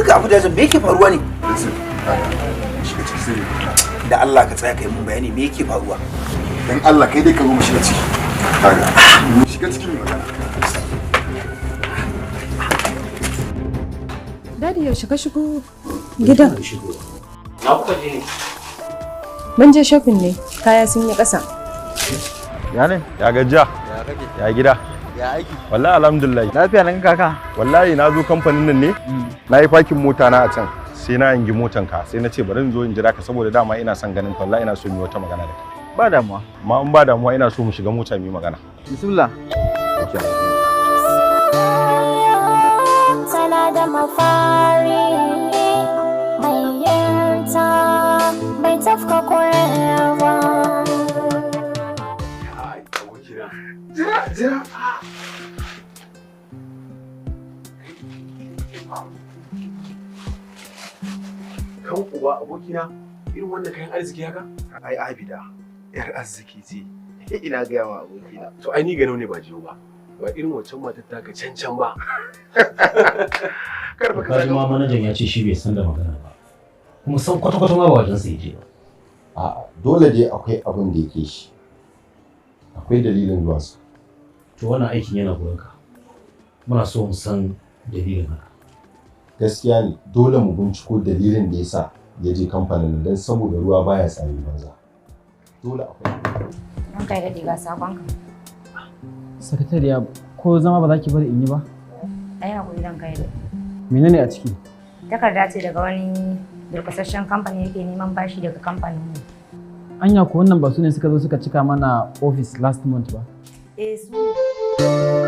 Look, Abu Dajin, me yake faruwa ne? Listen, kaga, shiga ciki sai. Da Allah ka tsaya kai mun bayani, me yake faruwa? Dan Allah, kai dai ka zo mu shiga ciki. Kaga, mu shiga cikin mu magana. Daddy, yaushe ka shigo gidan? Na kuka je ne? Mun je shopping ne, kaya sun yi ƙasa. Ya ne? Ya gajiya? Ya kake? Ya gida? Ya aiki? Wallahi alhamdulillah. Lafiya nan, kaka? Wallahi na zo kamfanin nan ne. Na yi fakin mota na a can. Sai na hangi motan ka, sai na ce bari in zo in jira ka, saboda dama ina son ganin ka. Wallahi ina so mu yi wata magana da kai. Ba damuwa. Amma in ba damuwa, ina so mu shiga mota mu yi magana. Bismillah. Okay. Tana da mafari, mai yinta bai tafka kurewa. Ai, abokina. Jira, jira. Kan uba, abokina, irin wannan kayan arziki haka? Ai Abida yar arziki ce, ina gaya wa abokina. To ai ni gano ne ba jiyo ba. Ba irin wancan matar taka can can ba. Karfa ka Kaji zaga. ma manajan ya ce shi bai san da magana ba, kuma san kwata-kwata ma ba wajen sa je ba. A'a, dole dai akwai abin da yake shi. Akwai dalilin zuwansa. To wannan aikin yana gurinka, muna so mu san dalilin haka. Gaskiya ne, dole mu binciko dalilin da yasa ya je kamfanin nan, don saboda ruwa baya tsami banza. Dole akwai. Ranka ya daɗe, ga sakonka. Sakatariya, ko zama ba za ki bari in yi ba? Ai haƙuri, ranka ya daɗe. Menene a ciki? Takarda ce daga wani durƙusasshen kamfani, yake neman bashi daga kamfanin mu. Anya ko wannan ba su ne suka zo suka cika mana office last month ba? Eh, su ne.